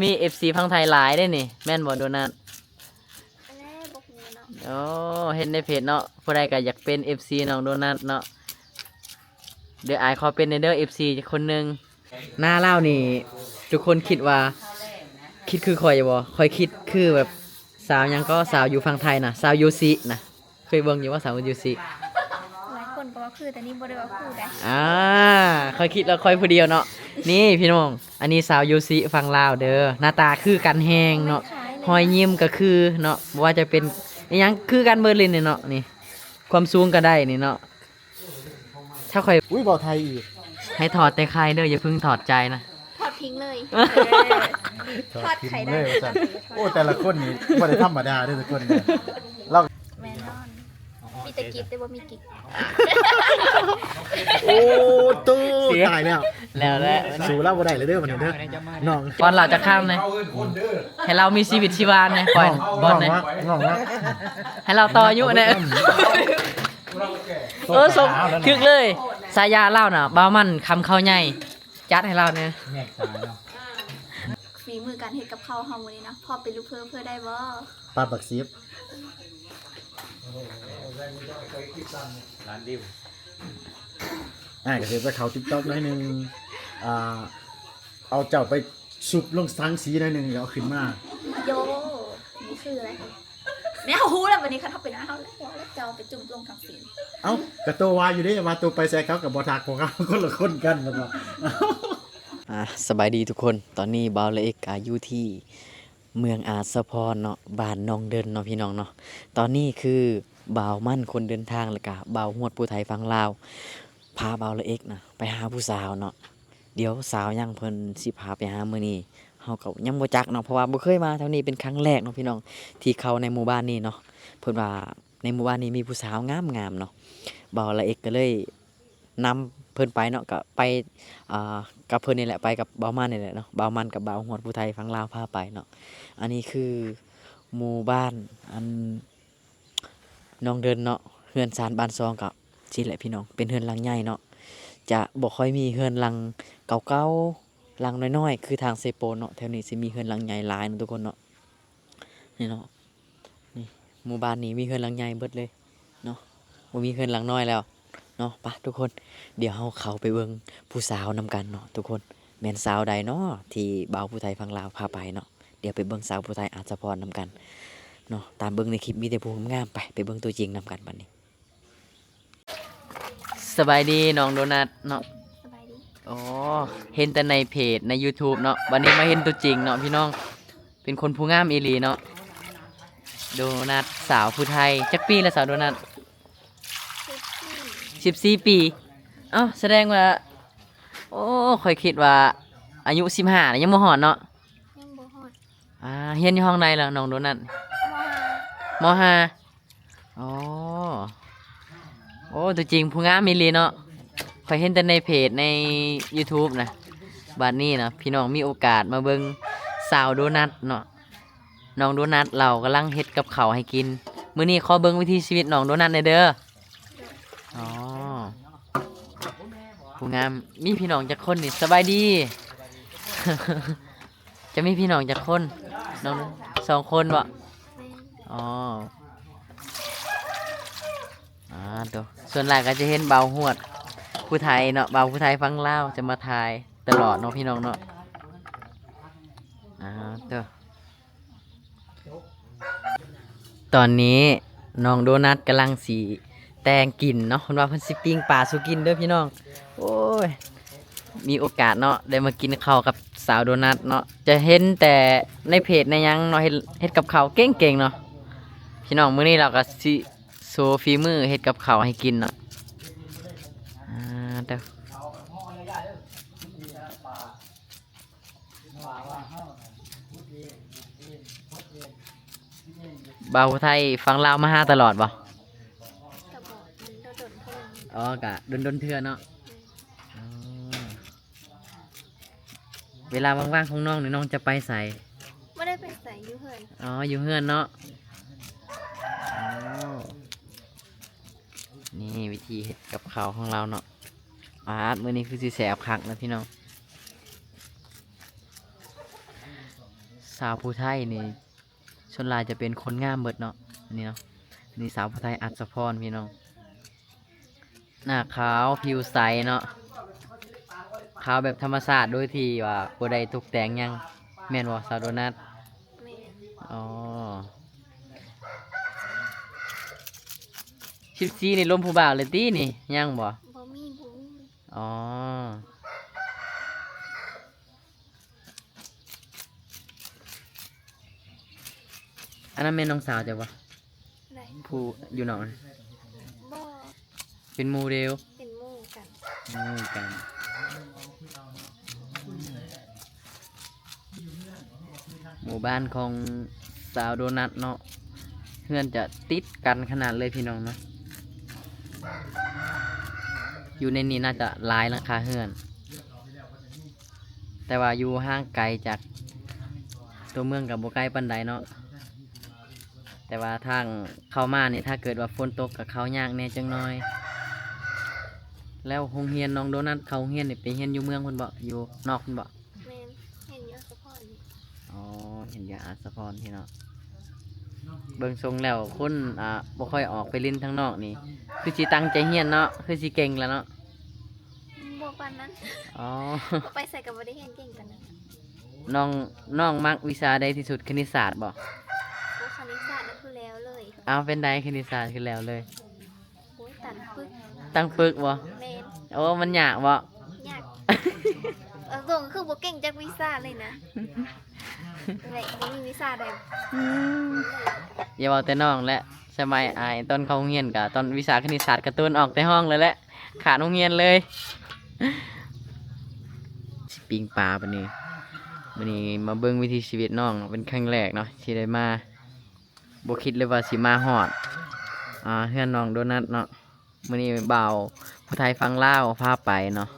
ມີເອັຟຊີຝັ່ງໄທຫຼາຍເດ້ນີ້ ແມ່ນບໍ່ໂດນັດ? ອັນແລະ ບໍ່ຮູ້ເນາະ. ໂອ້ ເຫັນໃນເພຈເນາະ ຜູ້ໃດກໍຢາກເປັນເອັຟຊີນ້ອງໂດນັດເນາະ ດຽວອ້າຍຂໍເປັນແດ່ເດີ ເອັຟຊີຄົນໜຶ່ງ. ໜ້າລາວນີ້ ທຸກຄົນຄິດວ່າ ຄິດຄືຂ້ອຍຢູ່ບໍ່? ຂ້ອຍຄິດຄືແບບ ສາວຫຍັງກໍ ສາວຢູ່ຝັ່ງໄທນະ ສາວໂຢຊິນະ. ເຄີຍເບິ່ງຢູ່ບໍ່ ສາວໂຢຊິ? ຫຼາຍຄົນກໍວ່າຄື ແຕ່ນີ້ບໍ່ໄດ້ວ່າຄືໃດ. ອ່າ ຂ້ອຍຄິດແລ້ວຂ້ອຍຜູ້ດຽວເນາະ. ນີ້ພີ່ນ້ອງ ອັນນີ້ສາວໂຢຊິຝັ່ງລາວເດີ ໜ້າຕາຄືກັນແຮງເນາະ ຮອຍຍິ້ມກໍຄືເນາະ ບໍ່ວ່າຈະເປັນອີ່ຫຍັງຄືກັນເບິດເລີຍນີ້ເນາະ. ນີ້ ຄວາມສູງກໍໄດ້ນີ້ເນາະ. ຖ້າຂ້ອຍ ອຸ້ຍ ເວົ້າໄທອີກ. ໃຫ້ຖອດແຕ່ໄຂ່ເດີ ຢ່າເພິ່ງຖອດໃຈນະ. ຖອດຖິ້ມເລີຍ. ເອີ ຖອດໄຂ່ໄດ້. ໂອ້ ແຕ່ລະຄົນນີ້ບໍ່ໄດ້ທຳມະດາເດີທຸກຄົນເດີ. ລາວ ແມ່ນນອນ ມີແຕ່ກິກແຕ່ບໍ່ມີກິກ. ໂອ້ໂຕ ຕາຍແລ້ວ ແລ້ວແຫຼະ ສູ້ລາວບໍ່ໄດ້ເລີຍເດີບັດນີ້ເດີ ນ້ອງ. ປ້ອນລາວຈັກຄຳແດ່ ໃຫ້ລາວມີຊີວິດຊີວາແດ່ ປ້ອນ ປ້ອນແດ່ ນ້ອງ ໃຫ້ລາວຕໍ່ອາຍຸແດ່. ເອີ ສົມ ຖືກເລີຍ ສາຍາລາວນະ ບ່າວມັນຄຳເຂົ້າໃຫຍ່ ຈັດໃຫ້ລາວແດ່. ແຍກສາຍເນາະ. ຝີມືການເຮັດກັບເຂົ້າເຮົາມື້ນີ້ນະ ພໍເປັນລູກເຜື່ອເຜື່ອໄດ້ບໍ່? ປາບັກສິບ ລ້ານວິວ. ອ້າຍກໍເຮັດໃຫ້ເຂົາຕິກຕັອກໜ້ອຍໜຶ່ງ ອ່າ ເອົາເຈົ້າໄປຊຸບລົງສັງສີໜ້ອຍໜຶ່ງ ແລ້ວເອົາຂຶ້ນມາ. ໂຢ ບໍ່ຄືເລີຍ. ແມ່ນ ເຮົາຮູ້ແລ້ວ ບັດນີ້ຄັນເຮົາເປັນອ້າຍເຮົາແລ້ວ ເຈົ້າໄປຈຸ່ມລົງຖັງສີ. ເອົ້າ ກະໂຕວ່າຢູ່ເດ້ ວ່າໂຕໄປໃສເຂົາກະບໍ່ທັກພວກເຮົາ ຄົນລະຄົນກັນ ແມ່ນບໍ່? ອ່າ ສະບາຍດີທຸກຄົນ ຕອນນີ້ບ່າວລະເອັກກະຢູ່ທີ່ເມືອງອາດສະພອນເນາະ ບ້ານໜອງເດີນເນາະ ພີ່ນ້ອງເນາະ. ຕອນນີ້ຄືບ່າວມັນຄົນເດີນທາງ ແລ້ວກະບ່າວຮວດຜູ້ໄທຝັ່ງລາວ ພາບ່າວລະເອັກນະໄປຫາຜູ້ສາວເນາະ. ດຽວສາວຫຍັງເພິ່ນຊິພາໄປຫາມື້ນີ້ ເຮົາກໍຍັງບໍ່ຈັກເນາະ ເພາະວ່າບໍ່ເຄີຍມາແຖວນີ້ ເປັນຄັ້ງແລກເນາະພີ່ນ້ອງ ທີ່ເຂົ້າໃນໝູ່ບ້ານນີ້ເນາະ. ເພິ່ນວ່າໃນໝູ່ບ້ານນີ້ມີຜູ້ສາວງາມໆເນາະ ບ່າວລະເອັກກໍເລີຍນຳເພິ່ນໄປເນາະ ກໍໄປ ອ່າ ກັບເພິ່ນນີ້ແຫຼະ ໄປກັບບ່າວມັນນີ້ແຫຼະເນາະ ບ່າວມັນກັບບ່າວຮວດຜູ້ໄທຝັ່ງລາວພາໄປເນາະ. ອັນນີ້ຄືໝູ່ບ້ານ ອັນ ໜອງເດີນເນາະ ເຮືອນຊານບ້ານຊ່ອງກໍຊີ້ແຫຼະພີ່ນ້ອງ ເປັນເຮືອນຫຼັງໃຫຍ່ເນາະ ຈະບໍ່ຄ່ອຍມີເຮືອນຫຼັງເກົ່າໆ ຫຼັງນ້ອຍໆ ຄືທາງເຊໂປນເນາະ. ແຖວນີ້ຊິມີເຮືອນຫຼັງໃຫຍ່ຫຼາຍເນາະທຸກຄົນເນາະ. ນີ້ເນາະ ນີ້ ໝູ່ບ້ານນີ້ມີເຮືອນຫຼັງໃຫຍ່ເບິດເລີຍເນາະ ບໍ່ມີເຮືອນຫຼັງນ້ອຍແລ້ວເນາະ. ປະທຸກຄົນ ດຽວເຮົາເຂົ້າໄປເບິ່ງຜູ້ສາວນຳກັນເນາະທຸກຄົນ ແມ່ນສາວໃດເນາະ ທີ່ບ່າວຜູ້ໄທຝັ່ງລາວພາໄປເນາະ. ດຽວໄປເບິ່ງສາວຜູ້ໄທອາດສະພອນນຳກັນເນາະ ຕາມເບິ່ງໃນຄລິບມີແຕ່ຜູ້ງາມໆ. ໄປ ໄປເບິ່ງຕົວຈິງນຳກັນບັດນີ້. ສະບາຍດີນ້ອງໂດນັດເນາະ. ສະບາຍດີ. ໂອ້ ເຫັນແຕ່ໃນເພຈໃນຢູທູບເນາະ ບັດນີ້ມາເຫັນຕົວຈິງເນາະພີ່ນ້ອງ ເປັນຄົນຜູ້ງາມອີ່ຫຼີເນາະ. ໂດນັດສາວຜູ້ໄທ ຈັກປີແລ້ວສາວໂດນັດ? ສິບສີ່ ສິບສີ່ປີ. ເອົ້າ ສະແດງວ່າ ໂອ້ ຂ້ອຍຄິດວ່າອາຍຸສິບຫ້າແລ້ວ ຍັງບໍ່ຮອດເນາະ. ຍັງບໍ່ຮອດ. ອ່າ ຮຽນຢູ່ຫ້ອງໃດລະນ້ອງໂດນັດ? ມໍຫ້າ. ມໍຫ້າ. ອໍ ໂອ້ ຕົວຈິງຜູ້ງາມອີ່ຫຼີເນາະ ຂ້ອຍເຫັນແຕ່ໃນເພຈໃນຢູທູບນະ. ບັດນີ້ນະ ພີ່ນ້ອງມີໂອກາດມາເບິ່ງສາວໂດນັດເນາະ ນ້ອງໂດນັດລາວກຳລັງເຮັດກັບເຂົ້າໃຫ້ກິນ. ມື້ນີ້ຂໍເບິ່ງວິຖີຊີວິດນ້ອງໂດນັດແດ່ເດີ. ອໍ ຜູ້ງາມ ມີພີ່ນ້ອງຈັກຄົນນີ້? ສະບາຍດີ. ຈະມີພີ່ນ້ອງຈັກຄົນ? ນ້ອງ ສອງຄົນບໍ? ແມ່ນ. ອໍ ອ່າ ໂຕ ສ່ວນຫຼາຍກໍຈະເຫັນບ່າວຮວດຜູ້ໄທເນາະ ບ່າວຜູ້ໄທຝັ່ງລາວຈະມາຖ່າຍຕະຫຼອດເນາະ ພີ່ນ້ອງເນາະ. ອ່າ ໂຕ ຕອນນີ້ນ້ອງໂດນັດກຳລັງຊິແຕ່ງກິນເນາະ ເພິ່ນວ່າເພິ່ນຊິປີ້ງປາສູ່ກິນເດີພີ່ນ້ອງ. ໂອ້ຍ ມີໂອກາດເນາະ ໄດ້ມາກິນເຂົ້າກັບສາວໂດນັດເນາະ ຈະເຫັນແຕ່ໃນເພຈໃນຫຍັງເນາະ ເຮັດ ເຮັດກັບເຂົ້າເກັ່ງໆເນາະ ພີ່ນ້ອງ. ມື້ນີ້ລາວກໍຊິໂຊຝີມືເຮັດກັບເຂົ້າໃຫ້ກິນເນາະ. ອ່າ ເດີ ບ່າວໄທຝັ່ງລາວມາຫາຕະຫຼອດບໍ່? ກໍບໍ່ ດົນໆເທື່ອ. ອໍ ກະດົນໆເທື່ອເນາະ. ແມ່ນ. ອໍ ເວລາວ່າງໆຂອງນ້ອງນີ້ ນ້ອງຈະໄປໃສ? ບໍ່ໄດ້ໄປໃສ ຢູ່ເຮືອນ. ອໍ ຢູ່ເຮືອນເນາະ. ອໍ ນີ້ວິທີເຮັດກັບເຂົ້າຂອງລາວເນາະ. ປາດ ມື້ນີ້ຄືຊິແຊບຄັກນະພີ່ນ້ອງ. ສາວຜູ້ໄທນີ້ ສ່ວນຫຼາຍຈະເປັນຄົນງາມເບິດເນາະ ອັນນີ້ເນາະ. ນີ້ສາວຜູ້ໄທ ອັດສະພອນ ພີ່ນ້ອງ ໜ້າຂາວຜິວໃສເນາະ ຂາວແບບທຳມະຊາດ ໂດຍທີ່ວ່າບໍ່ໄດ້ຕົກແຕ່ງຫຍັງ ແມ່ນບໍ່ສາວໂດນັດ? ແມ່ນ. ອໍ ສິບສີ່ນີ້ລົມຜູ້ບ່າວແລ້ວຕິນີ້? ຍັງບໍ່? ບໍ່ມີ ບໍ່ມີ. ອໍ ອັນນັ້ນແມ່ນນ້ອງສາວເຈົ້າບໍ່? ໃດ? ຜູ້ຢູ່ນອກນະ? ບໍ່. ເປັນໝູ່ເດວ? ເປັນໝູ່ກັນ. ໝູ່ກັນ. ໝູ່ບ້ານຂອງສາວໂດນັດເນາະ ເຮືອນຈະຕິດກັນຂະໜາດເລີຍພີ່ນ້ອງເນາະ. ຢູ່ໃນນີ້ໜ້າຈະຫຼາຍຫຼັງຄາເຮືອນ ແຕ່ວ່າຢູ່ຫ່າງໄກຈາກຕົວເມືອງກໍບໍ່ໃກ້ປານໃດເນາະ. ແຕ່ວ່າທາງເຂົ້າມານີ້ ຖ້າເກີດວ່າຝົນຕົກກໍເຂົ້າຍາກແດ່ຈັກໜ້ອຍ. ແລ້ວໂຮງຮຽນນ້ອງໂດນັດ ເຂົ້າໂຮງຮຽນນີ້ໄປຮຽນຢູ່ເມືອງພຸ້ນບໍ່? ຢູ່ນອກພຸ້ນບໍ່? ແມ່ນ ຮຽນຢູ່ອັດສະພອນ. ອໍ ຮຽນຢູ່ອັດສະພອນພີ່ນ້ອງ. ເບິ່ງຊົງແລ້ວຄົນ ອ່າ ບໍ່ຄ່ອຍອອກໄປຫຼິ້ນທາງນອກນີ້ ຄືຊິຕັ້ງໃຈຮຽນເນາະ ຄືຊິເກັ່ງແລ້ວເນາະ? ບໍ່ປານນັ້ນ. ອໍ ໄປໃສກໍບໍ່ໄດ້ຮຽນເກັ່ງປານນັ້ນ. ນ້ອງ ນ້ອງມັກວິຊາໃດທີ່ສຸດ? ຄະນິດສາດບໍ່? ໂອ້ ຄະນິດສາດນັ້ນຄືແລ້ວເລີຍ. ເອົາ ເປັນໃດຄະນິດສາດຄືແລ້ວເລີຍ? ໂອ້ຍ ຕັ້ງປຶກ. ຕັ້ງປຶກບໍ່? ແມ່ນ. ໂອ້ ມັນຍາກບໍ່? ຍາກ. ເອົາຕົງຄືບໍ່ເກັ່ງຈັກວິຊາເລີຍນະ ແບບບໍ່ມີວິຊາໃດ. ອືມ ຢ່າເວົ້າແຕ່ນ້ອງແຫຼະ ສະໄໝອ້າຍຕອນເຂົ້າໂຮງຮຽນກະ ຕອນວິຊາຄະນິດສາດກະໂຕນອອກແຕ່ຫ້ອງເລີຍແຫຼະ ຂາດໂຮງຮຽນເລີຍ. ຊິປີ້ງປາບາດນີ້. ມື້ນີ້ມາເບິ່ງວິຖີຊີວິດນ້ອງເນາະ ເປັນຄັ້ງແລກເນາະທີ່ໄດ້ມາ ບໍ່ຄິດເລີຍວ່າຊິມາຮອດ ອ່າ ເຮືອນນ້ອງໂດນັດເນາະ. ມື້ນີ້ບ່າວຜູ້ໄທຝັ່ງລາວພາໄປເນາະ.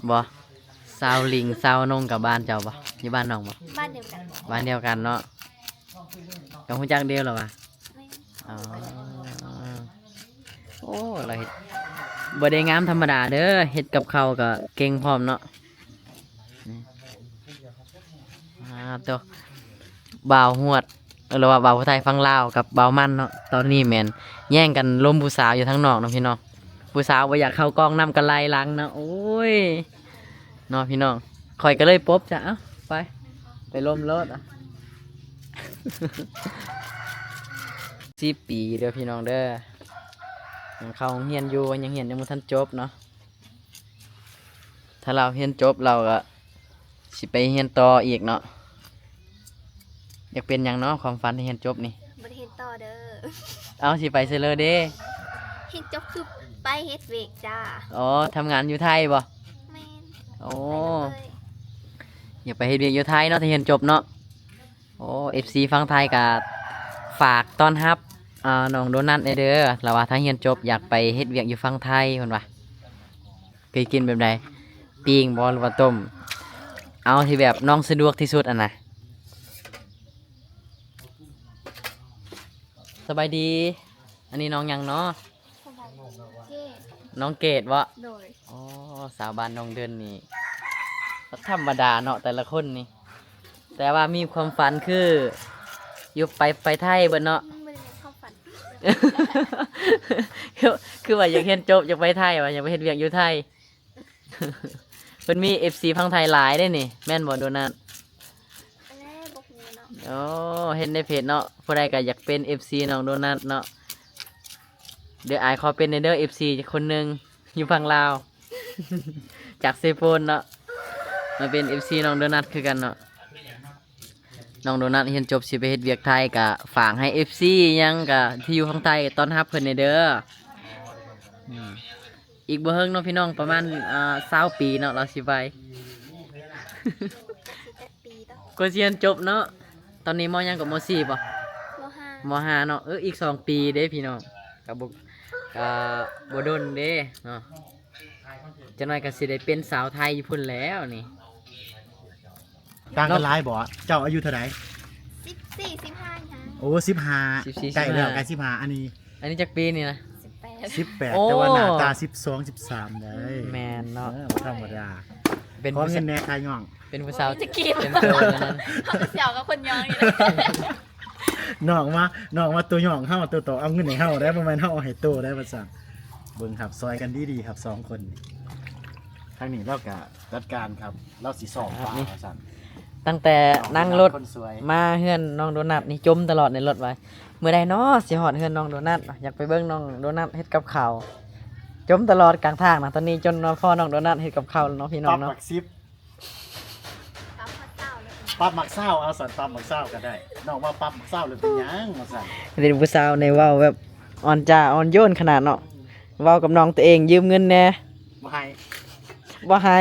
ບໍ່ ສາວລິງ ສາວນົງ ກັບບ້ານເຈົ້າບໍ່? ຢູ່ບ້ານນ້ອງບໍ່? ບ້ານດຽວກັນ. ບ້ານດຽວກັນເນາະ ກໍຮູ້ຈັກເດລະຫວາ? ແມ່ນ. ອໍ ໂອ້ ລາວເຮັດບໍ່ໄດ້ງາມທຳມະດາເດີ ເຮັດກັບເຂົ້າກໍເກັ່ງພ້ອມເນາະ. ອ່າ ໂຕ ບ່າວຫວດ ເອີ ຫຼືວ່າບ່າວຜູ້ໄທຝັ່ງລາວກັບບ່າວມັນເນາະ ຕອນນີ້ແມ່ນແຍ່ງກັນລົມຜູ້ສາວຢູ່ທາງນອກເນາະພີ່ນ້ອງ. ຜູ້ສາວບໍ່ຢາກເຂົ້າກ້ອງ ນ້ຳກະໄຫຼຫຼັງເນາະ. ໂອ້ຍ ເນາະພີ່ນ້ອງ ຂ້ອຍກໍເລີຍປົບຊະ. ເອົ້າ ໄປ ໄປລົມໂລດ. ສິບປີເດີພີ່ນ້ອງເດີ ຍັງເຂົ້າໂຮງຮຽນຢູ່ ຍັງຮຽນຍັງບໍ່ທັນຈົບເນາະ. ຖ້າລາວຮຽນຈົບລາວກໍຊິໄປຮຽນຕໍ່ອີກເນາະ. ຢາກເປັນຫຍັງເນາະ ຄວາມຝັນທີ່ຮຽນຈົບນີ້? ບໍ່ໄດ້ຮຽນຕໍ່ເດີ. ເອົ້າ ຊິໄປໃສເລີເດ? ຮຽນຈົບຄືໄປເຮັດວຽກຈ້າ. ອໍ ທຳງານຢູ່ໄທບໍ່? ແມ່ນ. ໂອ້ ຢາກໄປເຮັດວຽກຢູ່ໄທເນາະ ຖ້າຮຽນຈົບເນາະ. ໂອ້ ເອັຟຊີຝັ່ງໄທກໍຝາກຕ້ອນຮັບ ອ່າ ນ້ອງໂດນັດແດ່ເດີ ລາວວ່າຖ້າຮຽນຈົບຢາກໄປເຮັດວຽກຢູ່ຝັ່ງໄທເພິ່ນວ່າ. ເຄີຍກິນແບບໃດ? ປີ້ງບໍ່ ຫຼືວ່າຕົ້ມ? ເອົາທີ່ແບບນ້ອງສະດວກທີ່ສຸດຫັ້ນນະ. ສະບາຍດີ ອັນນີ້ນ້ອງຫຍັງເນາະ? ສະບາຍດີ ເກດ ນ້ອງເກດເບາະ? ໂດຍ. ອໍ ສາວບ້ານໜອງເດີນນີ້ບໍ່ທຳມະດາເນາະ ແຕ່ລະຄົນນີ້ ແຕ່ວ່າມີຄວາມຝັນຄືຢູ່ໄປ ໄປໄທເບິດເນາະ. ອືມ ບໍ່ໄດ້ມີຄວາມຝັນ ຄື ຄືວ່າຢາກຮຽນຈົບ ຢາກໄປໄທ ວ່າຢາກໄປເຮັດວຽກຢູ່ໄທ. ເພິ່ນມີເອັຟຊີຝັ່ງໄທຫຼາຍເດ້ນີ້ ແມ່ນບໍ່ໂດນັດ? ແລ້ວບໍ່ຮູ້ເນາະ. ໂອ້ ເຫັນໃນເພຈເນາະ ຜູ້ໃດກໍຢາກເປັນເອັຟຊີນ້ອງໂດນັດເນາະ ດຽວອ້າຍຂໍເປັນແດ່ເດີ ເອັຟຊີຄົນໜຶ່ງຢູ່ຝັ່ງລາວ ຈາກເຊໂປນເນາະ ມາເປັນເອັຟຊີນ້ອງໂດນັດຄືກັນເນາະ. ນ້ອງໂດນັດຮຽນຈົບຊິໄປເຮັດວຽກໄທ ກະຝາກໃຫ້ເອັຟຊີຫຍັງກະທີ່ຢູ່ຝັ່ງໄທຕ້ອນຮັບເພິ່ນແດ່ເດີ. ອືມ ອີກບໍ່ເຫິງເນາະພີ່ນ້ອງ ປະມານ ອ່າ ຊາວປີເນາະ ລາວຊິໄປ ກວ່າຊິຮຽນຈົບເນາະ. ຕອນນີ້ ມໍ ຫຍັງເກາະ ມໍສີ່ບໍ່? ມໍຫ້າ ມໍຫ້າເນາະ. ເອີ ອີກສອງປີເດ້ພີ່ນ້ອງ ກະບໍ່ ກະບໍ່ດົນເດ້ເນາະ ຈັກໜ້ອຍກະຊິໄດ້ເປັນສາວໄທຢູ່ພຸ້ນແລ້ວນີ້. ຕ່າງກັນຫຼາຍບໍ່? ເຈົ້າອາຍຸເທົ່າໃດ? ສິບສີ່ ສິບຫ້າຫຍັງ. ໂອ້ ສິບຫ້າ ສິບສີ່ ໃກ້ແລ້ວ ສິບຫ້າ ໃກ້ສິບຫ້າ. ອັນນີ້ ອັນນີ້ຈັກປີນີ້ນະ? ສິບແປດ ສິບແປດ. ໂອ້ ແຕ່ວ່າໜ້າຕາສິບສອງ ສິບສາມເດ້. ແມ່ນເນາະ ເອີ ບໍ່ທຳມະດາ. ເປັນຜູ້ ຂໍເງິນແດ່ ຂາຍຍ່ອງ ເປັນຜູ້ສາວ ຈະກີບ ເຕັມໂຕແລ້ວນັ້ນ ເຮົາກໍຊິເອົາກັບຄົນຍ່ອງນີ້ແຫຼະ ນ້ອງມາ ນ້ອງມາໂຕຍ່ອງເຮົາ ໂຕຕອບເອົາເງິນໃຫ້ເຮົາໄດ໋ ບໍ່ແມ່ນເຮົາເອົາໃຫ້ໂຕໄດ໋ ວ່າຊັ້ນ. ເບິ່ງຄັບ ຊ່ອຍກັນດີໆຄັບ ສອງຄົນນີ້ ທາງນີ້ລາວກະຈັດການຄັບ ລາວຊິຊອກປາວ່າຊັ້ນ. ຕັ້ງແຕ່ນັ່ງລົດມາເຮືອນນ້ອງໂດນັດນີ້ ຈົ່ມຕະຫຼອດໃນລົດວ່າ ມື້ໃດນໍຊິຮອດເຮືອນນ້ອງໂດນັດ ຢາກໄປເບິ່ງນ້ອງໂດນັດເຮັດກັບເຂົ້າ ຈົ່ມຕະຫຼອດກາງທາງນະ. ຕອນນີ້ຈົນມາພໍ້ນ້ອງໂດນັດເຮັດກັບເຂົ້າແລ້ວເນາະ ພີ່ນ້ອງເນາະ ປັບໝາກສິບ ປັບໝາກຊາວ ເອົາຊັ້ນ ປັບໝາກຊາວກໍໄດ້ ນ້ອງວ່າປັບໝາກຊາວແລ້ວເປັນຫຍັງວ່າຊັ້ນ. ເປັນຜູ້ສາວໃນເວົ້າແບບອ່ອນຈ້າອ່ອນໂຍນຂະໜາດເນາະ ເວົ້າກັບນ້ອງຕົວເອງ ຢືມເງິນແດ່ ບໍ່ໃຫ້ ບໍ່ໃຫ້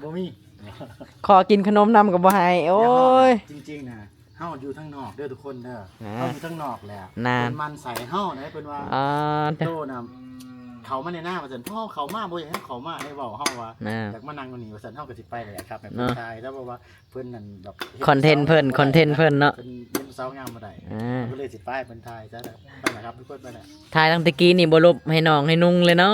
ບໍ່ມີ ຂໍກິນຂະໜົມນຳກໍບໍ່ໃຫ້ ໂອ້ຍ ແຕ່ເຮົາ ຈິງໆນະ ເຮົາຢູ່ທາງນອກເດີທຸກຄົນເດີ ເຮົາຢູ່ທາງນອກແຫຼະ ເພິ່ນໝັ່ນໃສ່ເຮົາໄດ໋ ເພິ່ນວ່າ ໂຕນະ ເຂົ້າມາໃນນາວ່າຊັ້ນ ເພາະເຮົາເຂົ້າມາ ບໍ່ຢາກໃຫ້ເຂົາເຂົ້າມາ ໃຫ້ເວົ້າເຮົາວ່າ ຢາກມານັ່ງຢູ່ນີ້ວ່າຊັ້ນ ເຮົາກໍຊິໄປແຫຼະຄັບ ໃຫ້ເພິ່ນຖ່າຍ ແລ້ວເພາະວ່າເພິ່ນນັ້ນແບບ ຄອນເທັນເພິ່ນ ຄອນເທັນເພິ່ນເນາະ ເພິ່ນເຫັນຜູ້ສາວງາມບໍ່ໄດ້ ເຮົາກໍເລີຍຊິໄປໃຫ້ເພິ່ນຖ່າຍຊະ ໄປລະຄັບ ທຸກຄົນໄປລະ. ຖ່າຍຕັ້ງແຕ່ກີ້ນີ້ບໍ່ຫຼົບໃຫ້ນ້ອງໃຫ້ນຸ່ງເລີຍເນາະ.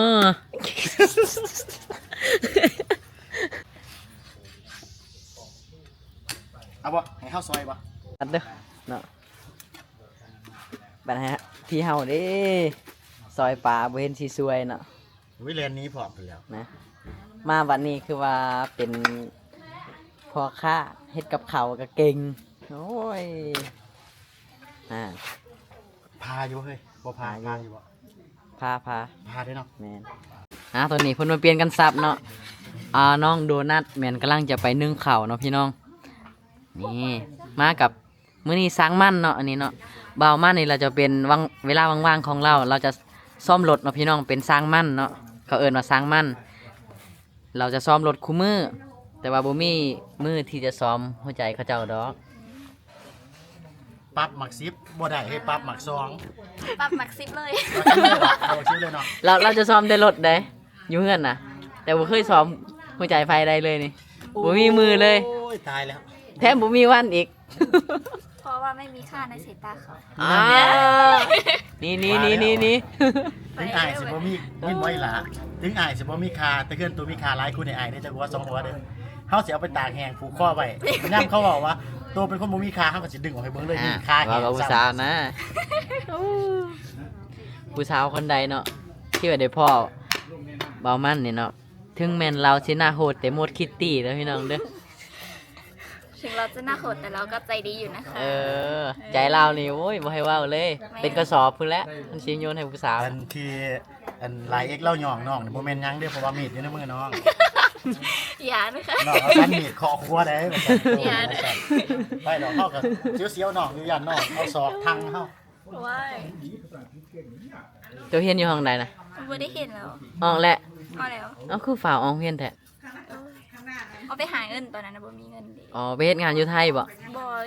ເອົາບໍ່ ໃຫ້ເຮົາຊ່ອຍບໍ່ ເດີເນາະ ບັດໃຫ້ພີ່ເຮົາເດ້ ຊ່ອຍປາ ບໍ່ເຫັນຊິຊ່ວຍເນາະ ໂອ້ຍ ແລ່ນໜີພ້ອມພຸ້ນແລ້ວນະ. ມາບັດນີ້ຄືວ່າເປັນພໍ່ຄ້າ ເຮັດກັບເຂົ້າກໍເກັ່ງ ໂອ້ຍ ອ່າ ພາຢູ່ເຮີ້ຍ ບໍ່ພາ ພາຢູ່ ພາຢູ່ບໍ່ ພາ ພາ ພາເດ້ເນາະ ແມ່ນ. ອ່າ ຕອນນີ້ເພິ່ນມາປ່ຽນກັນສັບເນາະ ອ່າ ນ້ອງໂດນັດແມ່ນກຳລັງຈະໄປໜຶ້ງເຂົ້າເນາະພີ່ນ້ອງ ນີ້ ມາກັບ ມື້ນີ້ຊ່າງໝັ້ນເນາະ ອັນນີ້ເນາະ ບ່າວໝັ້ນນີ້ລາວຈະເປັນ ວາງ ເວລາວ່າງໆຂອງລາວ ລາວຈະຊ້ອມລົດເນາະພີ່ນ້ອງ ເປັນຊ່າງໝັ້ນເນາະ ເຂົາເອີ້ນວ່າຊ່າງໝັ້ນ ລາວຈະຊ້ອມລົດຄູ່ມື້ ແຕ່ວ່າບໍ່ມີມື້ທີ່ຈະຊ້ອມຫົວໃຈເຂົາເຈົ້າດອກ. ປັບໝາກສິບບໍ່ໄດ້ ໃຫ້ປັບໝາກສອງ ປັບໝາກສິບເລີຍ ເອົາໝາກສິບເລີຍເນາະ ລາວ ລາວຈະຊ້ອມແຕ່ລົດໃດ ຢູ່ເຮືອນນະ ແຕ່ບໍ່ເຄີຍຊ້ອມຫົວໃຈໃຜໃດເລີຍນີ້ ບໍ່ມີມືເລີຍ ໂອ້ຍ ຕາຍແລ້ວ ແຖມບໍ່ມີວັນອີກ ເພາະວ່າໄມ່ມີຄ່າໃນສາຍຕາເຂົາ ອ່າ ນີ້ໆໆໆ ເຖິງອ້າຍຊິບໍ່ມີເງິນບໍ່ອີ່ຫຼ້າ ເຖິງອ້າຍຊິບໍ່ມີຄ່າ ແຕ່ເຮືອນໂຕມີຄ່າຫຼາຍ ຄູນໃຫ້ອ້າຍເດີ ຈັກຫົວສອງຫົວເດີ ເຮົາຊິເອົາໄປຕາກແຫ້ງຜູກຄໍໄວ້ ຍາມເຂົາເວົ້າວ່າໂຕເປັນຄົນບໍ່ມີຄ່າ ເຮົາກໍຊິດຶງອອກໃຫ້ເບິ່ງເລີຍ ອ່າ ນີ້ຄ່າແຮງ ເວົ້າກັບຜູ້ສາວນະ ຜູ້ສາວຄົນໃດເນາະ ທີ່ວ່າໄດ້ພໍ້ບ່າວໝັ້ນນີ້ເນາະ ເຖິງແມ່ນລາວຊິໜ້າໂຫດແຕ່ໂໝດຄິດຕີເດີພີ່ນ້ອງເດີ ເຖິງລາວຈະໜ້າໂຫດ ແຕ່ລາວກໍໃຈດີຢູ່ນະຄະ ເອີ ໃຈລາວນີ້ ໂອ້ຍ ບໍ່ໃຫ້ເວົ້າເລີຍ ແມ່ນ ເປັນກະສອບພຸ້ນແຫຼະ ມັນຊິໂຍນໃຫ້ຜູ້ສາວ ອັນທີ່ ອັນຫຼາຍເອັກລາວຍ່ອງນ້ອງນີ້ ບໍ່ແມ່ນຫຍັງເດ້ ເພາະວ່າມີດຢູ່ໃນມືນ້ອງ ຢ່ານະຄະ ນ້ອງເອົາສັນມີດເຄາະຄົວໄດ້ ວ່າຊັ້ນ ຢ່ານະ ໄປດອກ ເຮົາກໍສຽວໆນ້ອງຢູ່ ຢ້ານນ້ອງເອົາສອກທັງເຮົາ ວ້າຍ ເຈົ້າຮຽນຢູ່ຫ້ອງໃດນະ? ບໍ່ໄດ້ຮຽນແລ້ວ ອອກແລ້ວ ອອກແລ້ວ ເອົ້າ ຄືຟ້າວອອກຮຽນແທ້? ເອີ ເອົາໄປຫາເງິນ ຕອນນັ້ນນະບໍ່ມີເງິນເດ້ ອໍ ໄປເຮັດງານຢູ່ໄທບໍ? ບໍ່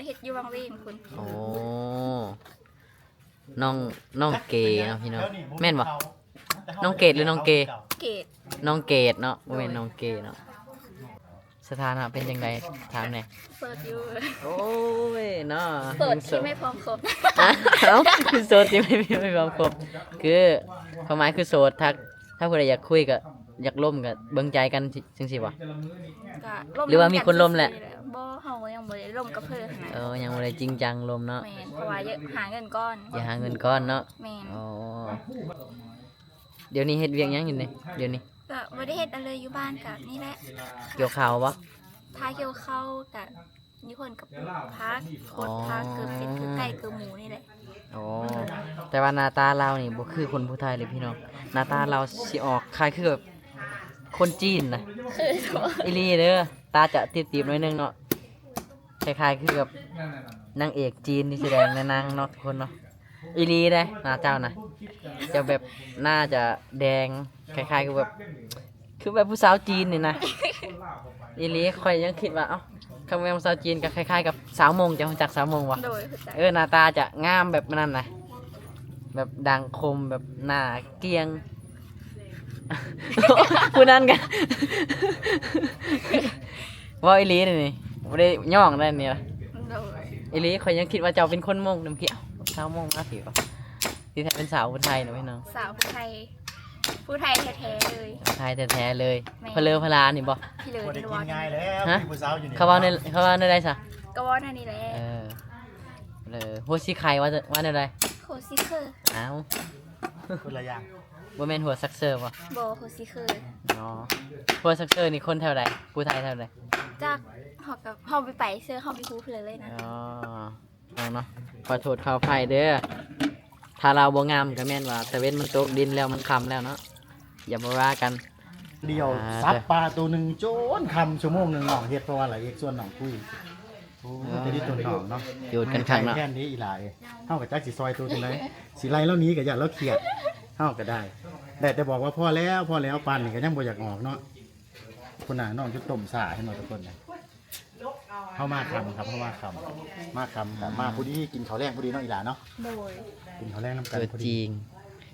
ເຮັດຢູ່ວັງເວງພຸ້ນ ໂອ້ ນ້ອງ ນ້ອງເກເນາະພີ່ນ້ອງ ແມ່ນບໍ່? ນ້ອງເກດ ຫຼື ນ້ອງເກ? ເກດ ນ້ອງເກດເນາະ ບໍ່ແມ່ນນ້ອງເກເນາະ ສະຖານະເປັນຈັ່ງໃດ? ຖາມແດ່. ໂສດຢູ່. ໂອ້ຍເນາະ ໂສດທີ່ໄມ່ພ້ອມຄົບ. ອ້າວ ໂສດທີ່ໄມ່ ໄມ່ພ້ອມຄົບ ຄືຄວາມໝາຍຄືໂສດ ຖ້າ ຖ້າຜູ້ໃດຢາກຄຸຍກໍຢາກລົມກໍເບິ່ງໃຈກັນ ຈັ່ງຊີ້ບໍ່? ກໍລົມ ຫຼືວ່າມີຄົນລົມແລ້ວ? ບໍ່ ເຮົາຍັງບໍ່ໄດ້ລົມກັບເພິ່ນຫັ້ນນະ. ເອີ ຍັງບໍ່ໄດ້ຈິງຈັງລົມເນາະ. ແມ່ນ ເພາະວ່າຢາກຫາເງິນກ່ອນ. ຢາກຫາເງິນກ່ອນເນາະ. ແມ່ນ. ອໍ ດຽວນີ້ເຮັດວຽກຫຍັງຢູ່ນີ້ ດຽວນີ້? ກໍບໍ່ໄດ້ເຮັດຫຍັງເລີຍ ຢູ່ບ້ານກໍນີ້ແຫຼະ ກ່ຽວເຂົ້າບໍ່? ຖ້າກ່ຽວເຂົ້າກໍຢູ່ເພິ່ນກໍປູກຜັກ ຂົດຜັກ ເກີບເປັດ ເກີບໄກ່ ເກີບໝູນີ້ແຫຼະ. ອໍ ແຕ່ວ່າໜ້າຕາລາວນີ້ບໍ່ຄືຄົນຜູ້ໄທເລີຍພີ່ນ້ອງ ໜ້າຕາລາວຊິອອກຄ້າຍຄືແບບຄົນຈີນນະ. ອີ່ຫຼີເດີ ຕາຈະຕີບໆໜ້ອຍໜຶ່ງເນາະ ຄ້າຍໆຄືກັບນາງເອກຈີນທີ່ສະແດງໃນໜັງເນາະ ທຸກຄົນເນາະ. ອີ່ຫຼີເດ້ ໜ້າເຈົ້ານະ ເຈົ້າແບບໜ້າຈະແດງ ຄ້າຍໆຄືແບບ ຄືແບບຜູ້ສາວຈີນນີ້ນະ. ອີ່ຫຼີ ຂ້ອຍຍັງຄິດວ່າ ເອົ້າ ຄັນແມ່ນຜູ້ສາວຈີນກໍຄ້າຍໆກັບສາວມົ້ງ. ເຈົ້າຮູ້ຈັກສາວມົ້ງບໍ່? ໂດຍ ຮູ້ຈັກ. ເອີ ໜ້າຕາຈະງາມແບບນັ້ນນະ ແບບດັງຄົມ ແບບໜ້າກ້ຽງ ຜູ້ນັ້ນກໍ ເວົ້າອີ່ຫຼີນີ້ ບໍ່ໄດ້ຍ້ອງໄດ໋ນີ້. ໂດຍ ອີ່ຫຼີ ຂ້ອຍຍັງຄິດວ່າເຈົ້າເປັນຄົນມົ້ງນຳ ເອົ້າ ສາວມົ້ງມາພີ້ ທີ່ແທ້ເປັນສາວຜູ້ໄທນະພີ່ນ້ອງ. ສາວຜູ້ໄທ ຜູ້ໄທແທ້ໆເລີຍ. ຜູ້ໄທແທ້ໆເລີຍ. ແມ່ນ. ພະເລີພະລານີ້ບໍ່? ພີ່ເລີ ບໍ່ໄດ້ກິນງ່າຍແລ້ວ. ຮະ? ມີຜູ້ສາວຢູ່ນີ້. ເຂົາເວົ້າແນວ ເຂົາເວົ້າແນວໃດຊະ? ກໍເວົ້າແນວນີ້ແຫຼະ. ເອີ. ເລີ ຫົວຊິໄຄ ວ່າ ວ່າແນວໃດ? ຫົວຊິເຄີ. ອ້າວ ຄົນລະຢ່າງ. ບໍ່ແມ່ນຫົວຊັກເຊີບໍ່? ບໍ່ ຫົວຊິເຄີ. ອໍ ຫົວຊັກເຊີນີ້ຄົນແຖວໃດ? ຜູ້ໄທແຖວໃດ? ຈັກ ເຮົາກໍ ເຮົາໄປໄປເຊີ ເຮົາບໍ່ຮູ້ເພິ່ນເລີຍນະ. ອໍ ເອົາເນາະ ຂໍໂທດຂໍອະໄພເດີ. ຖ້າລາວບໍ່ງາມກໍແມ່ນວ່າຕາເວັນມັນຕົກ ດິນແລ້ວ ມັນຄ່ຳແລ້ວເນາະ ຢ່າມາວ່າກັນ. ດຽວ ອ່າ ສັບປາໂຕໜຶ່ງຈົນຄ່ຳ ຊົ່ວໂມງໜຶ່ງນ້ອງເຮັດ ເພາະວ່າລະເອກຊວນນ້ອງຄຸຍ. ໂອ້ ເອີ ແຕ່ດີຕົນນ້ອງເນາະ ໂຫດກັນຄັກເນາະ. ແມ່ນແທ້ນີ້ອີ່ຫຼ້າເອີຍ ເຮົາກໍຈັກຊິຊ່ອຍໂຕຈັ່ງໃດ ຊິໄລ່ລາວໜີກໍຢ້ານລາວຄຽດ. ເຮົາກໍໄດ້ ໄດ້ແຕ່ບອກວ່າພໍແລ້ວ ພໍແລ້ວ ປານນີ້ກໍຍັງບໍ່ຢາກອອກເນາະ. ພຸ້ນນະ ນ້ອງຈົນຕົ້ມຊ້າ ເຫັນບໍ່ທຸກຄົນນະ. ເຮົາມາຄ່ຳຄັບ ເຮົາມາຄ່ຳ ມາຄ່ຳກໍມາພໍດີ ກິນເຂົ້າແລງພໍດີເນາະ ອີ່ຫຼ້າເນາະ. ໂດຍ ກິນເຂົ້າແລງນຳກັນ ຕົວຈິງ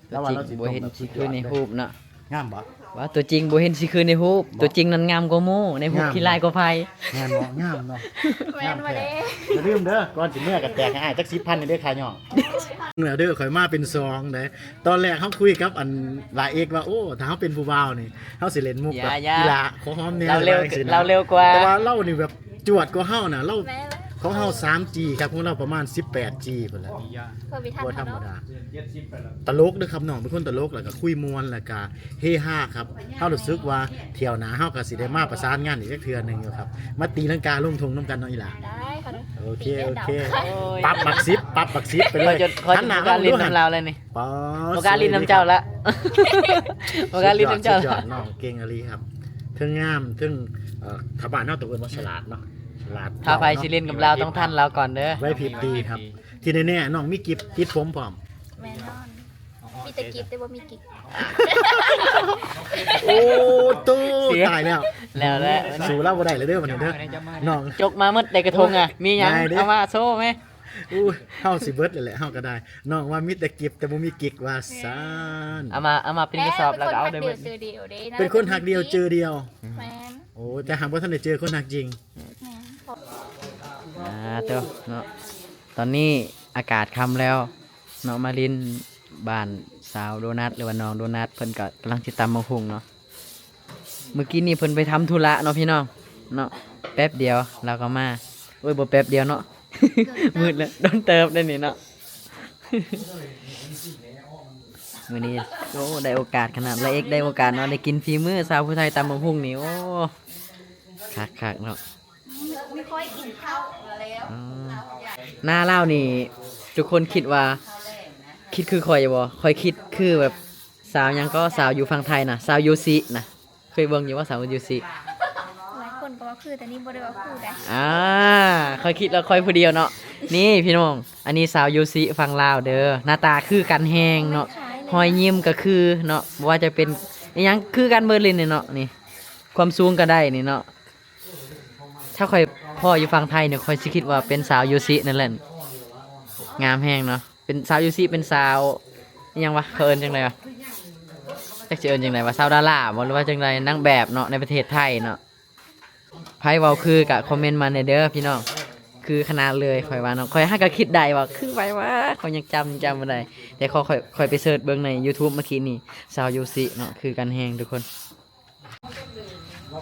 ຕົວຈິງບໍ່ເຫັນຊິຄືໃນຮູບເນາະ. ງາມບໍ່? ວ່າຕົວຈິງບໍ່ເຫັນຊິຄືໃນຮູບ ຕົວຈິງນັ້ນງາມກວ່າໝູ່ ໃນຮູບຂີ້ຮ້າຍກວ່າໃຜ. ແມ່ນບໍ່? ງາມເນາະ. ແມ່ນບໍ່ເດ້? ຢ່າລືມເດີ ກ່ອນຊິເມືອກໍແຕກໃຫ້ອ້າຍຈັກສິບພັນເດີ ຄ່າຍ້ອງ. ແລ້ວເດີ ຂ້ອຍມາເປັນສອງເດ້. ຕອນແລກເຮົາຄຸຍກັບອັນຫຼ້າເອກວ່າ ໂອ້ ຖ້າເຮົາເປັນຜູ້ບ່າວນີ້ ເຮົາຊິຫຼິ້ນມຸກແບບ ຢ່າ ຢ່າ ອີ່ຫຼ້າ ຂໍຫອມແດ່ ລາວເລັວ ລາວເລັວກວ່າ ແຕ່ວ່າລາວນີ້ແບບຈວດກວ່າເຮົານະ. ລາວ ແມ່ນ ຂອງເຮົາສາມຈີ ຄັບ ຂອງລາວປະມານສິບແປດຈີພຸ້ນແຫຼະ. ບໍ່ທຳມະດາ ຕະຫຼົກເດີຄັບ ນ້ອງເປັນຄົນຕະຫຼົກ ແລ້ວກໍຄຸຍມ່ວນ ແລ້ວກໍເຮຮາຄັບ. ເຮົາຮູ້ສຶກວ່າຖ້ຽວໜ້າເຮົາກໍຊິໄດ້ມາປະສານງານອີກຈັກເທື່ອໜຶ່ງຢູ່ຄັບ ມາຕີລັງກາລົງທົ່ງນຳກັນເນາະ ອີ່ຫຼ້າ. ໄດ້ ໂອເຄ ໂອເຄ. ປັບບັກສິບ ປັບບັກສິບໄປເລີຍ. ຫັນໜ້າມາດູຫັ້ນ ບໍ່ກ້າຫຼິ້ນນຳລາວແລ້ວນີ້. ບໍ່ກ້າຫຼິ້ນນຳເຈົ້າລະ ບໍ່ກ້າຫຼິ້ນນຳເຈົ້າ. ສຸດຍອດ ສຸດຍອດ ນ້ອງເກັ່ງອີ່ຫຼີຄັບ ເທິງງາມ ເທິງ ເອີ ຖ້າບ້ານເຮົາຕ້ອງເອີ້ນວ່າສະຫຼາດເນາະ ສະຫຼາດ. ຖ້າໃຜຊິຫຼິ້ນກັບລາວຕ້ອງທັນລາວກ່ອນເດີ ໄຫວພິບດີຄັບ. ທີ່ແນ່ໆ ນ້ອງມີກິບຕິດຜົມພ້ອມ. ແນ່ນອນ ມີແຕ່ກິບແຕ່ບໍ່ມີກິກ. ໂອ້ໂຕ ຕາຍແລ້ວ ແລ້ວແຫຼະ ສູ້ລາວບໍ່ໄດ້ແລ້ວເດີບັດນີ້ເດີ ນ້ອງ. ຈົກມາໝົດໃນກະທົງອະ ມີຫຍັງ ເອົາມາໂຊແມ. ອູ້ຍ ເຮົາຊິເບິດແລ້ວແຫຼະ ເຮົາກໍໄດ້. ນ້ອງວ່າມີແຕ່ກິບແຕ່ບໍ່ມີກິກວ່າຊັ້ນ. ເອົາມາ ເອົາມາເປັນກະສອບແລ້ວກໍເອົາໄດ້ເບິດ. ເປັນຄົນຮັກດຽວເຈີດຽວ. ແມ່ນ. ໂອ້ ແຕ່ຫາກບໍ່ທັນໄດ້ເຈີຄົນຮັກຈິງ. ແມ່ນ. ອ່າ ໂຕເນາະ ຕອນນີ້ອາກາດຄ່ຳແລ້ວເນາະ ມາຫຼິ້ນບ້ານສາວໂດນັດ ຫຼືວ່ານ້ອງໂດນັດ ເພິ່ນກໍກຳລັງຊິຕຳບັກຫຸ່ງເນາະ. ມື້ກີ້ນີ້ເພິ່ນໄປທຳທຸລະເນາະພີ່ນ້ອງເນາະ ແປັບດຽວລາວກໍມາ. ໂອ້ຍ ບໍ່ແປັບດຽວເນາະ ມືດແລ້ວ ດົນເຕີບໄດ໋ນີ້ເນາະ. ມື້ນີ້ ໂອ້ ໄດ້ໂອກາດຂະໜາດ ລາເອກໄດ້ໂອກາດເນາະ ໄດ້ກິນຝີມືສາວຜູ້ໄທຕຳບັກຫຸ່ງນີ້ ໂອ້ ຄັກໆເນາະ. ອືມ ໜ້າລາວນີ້ ທຸກຄົນຄິດວ່າ ຄິດຄືຂ້ອຍຢູ່ບໍ່? ຂ້ອຍຄິດຄືແບບ ສາວຫຍັງກໍ ສາວຢູ່ຝັ່ງໄທນະ ສາວໂຢຊິນະ ເຄີຍເບິ່ງຢູ່ບໍ່ສາວໂຢຊິ? ຫຼາຍຄົນກໍວ່າຄື ແຕ່ນີ້ບໍ່ໄດ້ວ່າຄືໃດ. ອ່າ ຂ້ອຍຄິດແລ້ວຂ້ອຍຜູ້ດຽວເນາະ. ນີ້ພີ່ນ້ອງ ອັນນີ້ສາວໂຢຊິຝັ່ງລາວເດີ ໜ້າຕາຄືກັນແຮງເນາະ ຮອຍຍິ້ມກໍຄືເນາະ ບໍ່ວ່າຈະເປັນອີ່ຫຍັງຄືກັນເບິດເລີຍນີ້ເນາະ. ນີ້ ຄວາມສູງກໍໄດ້ນີ້ເນາະ. ຖ້າຂ້ອຍພໍ້ຢູ່ຝັ່ງໄທນີ້ ຂ້ອຍຊິຄິດວ່າເປັນສາວໂຢຊິນັ້ນແຫຼະ ງາມແຮງເນາະ. ເປັນສາວໂຢຊິ ເປັນສາວອີ່ຫຍັງວະ ເຂົາເອີ້ນຈັ່ງໃດວະ ຈັກຊິເອີ້ນຈັ່ງໃດວະ ສາວດາລາບໍ ຫຼືວ່າຈັ່ງໃດ ນາງແບບເນາະ ໃນປະເທດໄທເນາະ. ໃຜເວົ້າຄືກະຄອມເມັນມາແດ່ເດີພີ່ນ້ອງ. ຄືຂະໜາດເລີຍ ຂ້ອຍວ່າເນາະ ຂ້ອຍຫາກະຄິດໄດ້ວ່າຄືໃຜວະ ຂ້ອຍຍັງຈຳ ຈຳບໍ່ໄດ້ ແຕ່ຂ້ອຍ ຂ້ອຍໄປເສີດເບິ່ງໃນຢູທູບເມື່ອກີ້ນີ້ ສາວໂຢຊິເນາະ ຄືກັນແຮງທຸກຄົນ.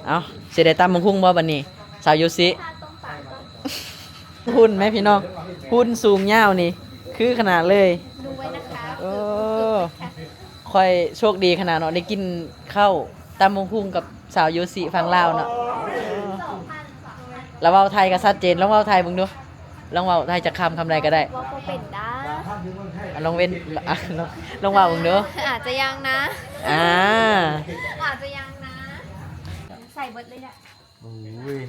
ເອົ້າ ຊິໄດ້ຕຳບັກຫຸ່ງບໍ່ບັດນີ້ ສາວໂຢຊິ? ຫຸ່ນແມະພີ່ນ້ອງ ຫຸ່ນສູງຍາວນີ້ ຄືຂະໜາດເລີຍ. ໂອ້ ຂ້ອຍໂຊກດີຂະໜາດເນາະ ໄດ້ກິນເຂົ້າຕຳບັກຫຸ່ງກັບສາວໂຢຊິຝັ່ງລາວເນາະ. ລາວເວົ້າໄທກໍຊັດເຈນ ລອງເວົ້າໄທເບິ່ງດູ. ລອງເວົ້າໄທຈັກຄຳ ຄຳໃດກໍໄດ້. ເວົ້າບໍ່ເປັນດາ. ອາ ລອງເວັ້ນ ອາ ລອງ ລອງເວົ້າເບິ່ງດູ. ອາດຈະຍັງນະ. ອາ ອາດຈະຍັງນະ. ໃສ່ເບິດເລີຍນະ. ໂອ້ຍ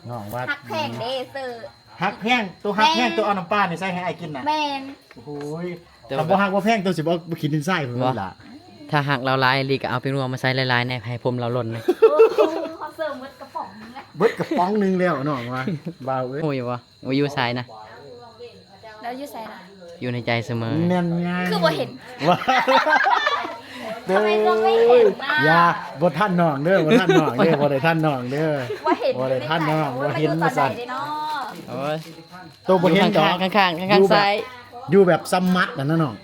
ນ້ອງວ່າ ຮັກແພງເດ້ເຊີ. ຮັກແພງ ໂຕຮັກແພງ ແມ່ນ ໂຕເອົານ້ຳປານີ້ໃສ່ໃຫ້ອ້າຍກິນນະ. ແມ່ນ. ໂອ້ຍ ແຕ່ວ່າ ຄັນບໍ່ຮັກບໍ່ແພງ ໂຕຊິບໍ່ ບໍ່ຂີ້ດິນຊາຍພຸ້ນລະ. ຖ້າຮັກລາວຫຼາຍອີ່ຫຼີກໍເອົາແປ້ງນົວມາໃສ່ຫຼາຍໆແດ່ ໃຫ້ຜົມລາວຫຼົ່ນນະ. ໂອ້ ເຂົາເສີມເບິດກະປ໋ອງໜຶ່ງແລ້ວ. ເບິດກະປ໋ອງໜຶ່ງແລ້ວນ້ອງວ່າ. ຮູ້ຢູ່ບໍ່ ວ່າຢູ່ໃສນະ? ລາວຢູ່ໃສນະ? ຢູ່ໃນໃຈສະເໝີ. ແມ່ນໄງ ຄືບໍ່ເຫັນ. ວ່າ ທຳໄມເຈົ້າໄມ່ເຫັນນະ? ຢ່າ ບໍ່ທັນນ້ອງເດີ ບໍ່ທັນນ້ອງເດີ ບໍ່ໄດ້ທັນນ້ອງເດີ ບໍ່ເຫັນ ບໍ່ໄດ້ທັນນ້ອງ ບໍ່ເຫັນວ່າຊັ້ນ. ໂອ້ຍ ໂຕບໍ່ເຫັນດອກ ຂ້າງໆ ຂ້າງໆ ຢູ່ແບບ ຊ້າຍ ຢູ່ແບບຊຳມັດຫັ້ນນະນ້ອງ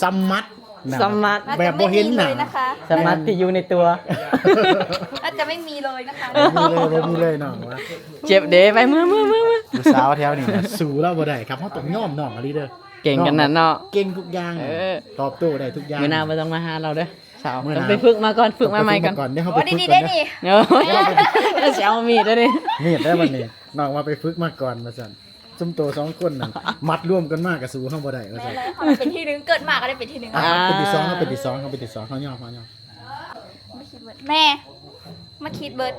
ຊຳມັດ. ສະໝັດ ແບບບໍ່ເຫັນໜ້າ ສະໝັດທີ່ຢູ່ໃນຕົວ ໜ້າຈະໄມ່ມີເລີຍ ບໍ່ມີເລີຍ ບໍ່ມີເລີຍນ້ອງວ່າ ເຈັບເດ້ ໄປ ເມືອ ເມືອ ເມືອ ເມືອ ຜູ້ສາວແຖວນີ້ນະ ສູ້ລາວບໍ່ໄດ້ຄັບ ເຮົາຕ້ອງຍອມນ້ອງອີ່ຫຼີເດີ ເກັ່ງຂະໜາດເນາະ ເກັ່ງທຸກຢ່າງ ເອີ ຕອບໂຕ້ໄດ້ທຸກຢ່າງ ມື້ໜ້າບໍ່ຕ້ອງມາຫາລາວເດີ ສາວ ຕ້ອງໄປຝຶກມາກ່ອນ ຝຶກມາໃໝ່ກ່ອນ ເຮົາໄປຝຶກກ່ອນເດ້ ໂອ້ຍ ຊິເອົາມີດເດ້ ມີດໄດ້ບັດນີ້ ນ້ອງວ່າໄປຝຶກມາກ່ອນວ່າຊັ້ນ ຊຸມໂຕສອງຄົນນັ້ນ ມັດລວມກັນມາກໍສູ້ເຮົາບໍ່ໄດ້ວ່າຊັ້ນ ແມ່ນແລ້ວ ເຮົາເປັນທີ່ໜຶ່ງ ເກີດມາກໍໄດ້ເປັນທີ່ໜຶ່ງ ອ່າ ເຮົາເປັນທີ່ສອງ ເຮົາເປັນທີ່ສອງ ເຮົາເປັນທີ່ສອງ ເຮົາຍອມ ເຮົາຍອມ ແມ່ ມາຄິດເບິດ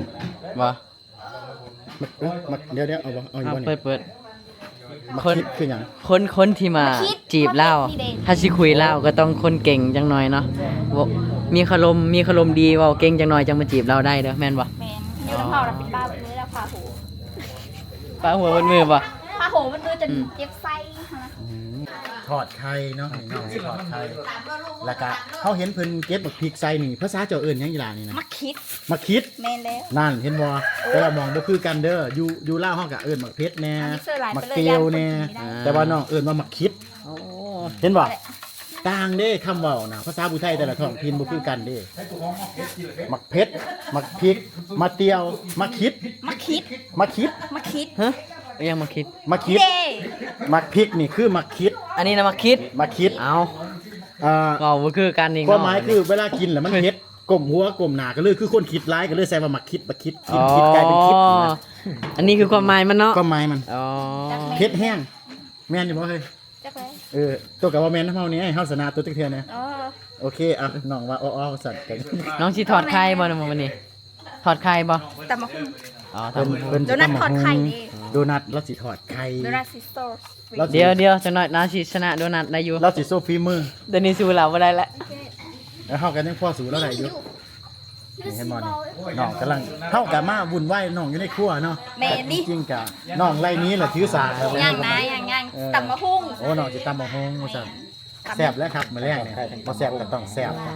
ບໍ່ ມາ ເອີ ມາ ດຽວໆ ເອົາບໍ່ ເອົາຢູ່ບໍ່ນີ້ ເປີດ ເປີດ ມາຄິດຄືຫຍັງ ຄົນ ຄົນທີ່ມາ ມາຄິດ ຈີບລາວ ມາຄິດນີ້ເດ້ ຖ້າຊິຄຸຍລາວກໍຕ້ອງຄົນເກັ່ງຈັກໜ່ອຍເນາະ ເວົ້າ ມີຄາລົມ ມີຄາລົມດີ ເວົ້າເກັ່ງຈັກໜ່ອຍ ຈັ່ງມາຈີບລາວໄດ້ເດີ ແມ່ນບໍ່ ແມ່ນ ຢູ່ນຳເຮົາລະເປັນບ້າເບິດມື້ລະ ພາໂຫ ພາໂຫເບິດມື້ບໍ່ ພາໂຫເບິດມື້ຈົນ ອືມ ເຈັບໄສ້ຫັ້ນນະ ອືມ ທອດໄຂ່ເນາະ ນີ້ນ້ອງຊິທອດໄຂ່ ແລ້ວກະເຮົາເຫັນເພິ່ນເກັບໝາກພິກໃສ່ນີ້ ພາສາເຈົ້າເອີ້ນຫຍັງອີ່ຫຼ້ານີ້ນະ ໝາກ ໝາກຂິດ ແມ່ນແລ້ວ ນັ້ນເຫັນບໍ່ ເອີ ແຕ່ລະໝ່ອງບໍ່ຄືກັນເດີ ຢູ່ ຢູ່ລາວເຮົາກະເອີ້ນໝາກເຜັດແນ່ ໝາກເກວແນ່ ແຕ່ວ່ານ້ອງເອີ້ນວ່າໝາກຂິດ ໂອ້ ເຫັນບໍ່ ຕ່າງເດ້ ຄຳເວົ້ານະ ພາສາຜູ້ໄທແຕ່ລະທ້ອງຖິ່ນບໍ່ຄືກັນເດ້ ໝາກເຜັດ ໝາກພິກ ໝາກຕຽວ ໝາກຂິດ ໝາກຂິດ ໝາກຂິດ ໝາກຂິດ ຮະ ອີຫຍັງໝາກຂິດ ໝາກຂິດ ໝາກພິກນີ້ຄືໝາກຂິດ ອັນນີ້ນະໝາກຂິດ ໝາກຂິດ ເອົ້າ ເອີ ເວົ້າບໍ່ຄືກັນອີກ ຄວາມໝາຍຄືເວລາກິນແລ້ວມັນເຜັດ ກົ້ມຫົວກົ້ມໜ້າ ກໍເລີຍຄືຄົນຂິດຫຼາຍ ກໍເລີຍໃສ່ວ່າໝາກຂິດ ບັກຂິດ ກິນຂິດ ກາຍເປັນຂິດ ອໍ ອັນນີ້ຄືຄວາມໝາຍມັນເນາະ ຄວາມໝາຍມັນ ອໍ ເຜັດແຮງ ແມ່ນຢູ່ບໍ່ເຮີ້ຍ ຈັກແລ້ວ ເອີ ໂຕກໍບໍ່ແມ່ນນຳເຮົານີ້ ໃຫ້ເຮົາຊະນະໂຕຈັກເທື່ອແນ່ ອໍ ໂອເຄ ອ່ະ ນ້ອງວ່າ ອໍໆ ວ່າຊັ້ນ ນ້ອງຊິທອດໄຂ່ບໍ່ມື້ນີ້ ທອດໄຂ່ບໍ່ ຕຳບັກຫຸ່ງ ອໍ ເພິ່ນ ຕຳ ເພິ່ນ ໂດນັດທອດໄຂ່ເດ້ ໂດນັດລາວຊິທອດໄຂ່ ໂດນັດຊິໂຊ ລາວຊິ ດຽວໆ ຈັກໜ້ອຍລາວຊິຊະນະໂດນັດໄດ້ຢູ່ ລາວຊິໂຊຝີມື ດຽວນີ້ສູ້ລາວບໍ່ໄດ້ແລ້ວ ແລ້ວເຮົາກໍຍັງພໍສູ້ລາວໄດ້ຢູ່ ນີ້ເຫັນບໍ່ນີ້ ນ້ອງກຳລັງ ເຮົາກໍມາວຸ່ນວາຍນ້ອງຢູ່ໃນຄົວເນາະ ແມ່ນນີ້ ຈິງໆ ກະນ້ອງໄລ່ໜີລະຖືສາກແລ້ວ ຍັງນະ ຍັງໆ ເອີ ຕຳບັກຫຸ່ງ ໂອ້ ນ້ອງຊິຕຳບັກຫຸ່ງວ່າຊັ້ນ ແມ່ນ ແຊບແລ້ວຄັບ ມື້ແລງນີ້ ບໍ່ແຊບກໍຕ້ອງແຊບ ອໍ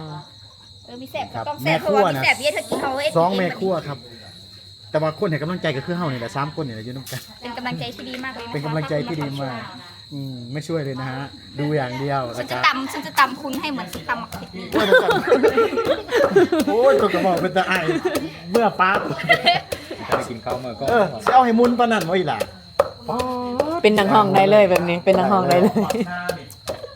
ເອີ ມີແຊບກໍຕ້ອງແຊບ ແມ່ຄົວນະ ເພາະວ່າມີແຊບເຮັດໃຫ້ກິນເຮົາເຮັດ ສອງແມ່ຄົວຄັບ ແຕ່ວ່າຄົນໃຫ້ກຳລັງໃຈກໍຄືເຮົານີ້ແຫຼະ ສາມຄົນນີ້ແຫຼະຢູ່ນຳກັນ ເປັນກຳລັງໃຈທີ່ດີມາກເລີຍ ເປັນກຳລັງໃຈທີ່ດີມາກ ອືມ ມາຊ່ວຍເລີຍນະຮະ ດູຢ່າງດຽວ ແລ້ວກໍ ຈະຕຳ ຊິຕຳຄຸນໃຫ້ເໝືອນຊິຕຳໝາກເຜັດນີ້ ໂອ້ຍ ໂຕກໍເວົ້າເປັນຕາອາຍ ເມື່ອປາ ໄປກິນເຂົ້າເມື່ອກ່ອນ ເອີ ຊິເອົາໃຫ້ໝຸ່ນປານນັ້ນບໍ່ອີ່ຫຼ້າ ເປັນນັກຮ້ອງໄດ້ເລີຍແບບນີ້ ເປັນນັກຮ້ອງໄດ້ເລີຍ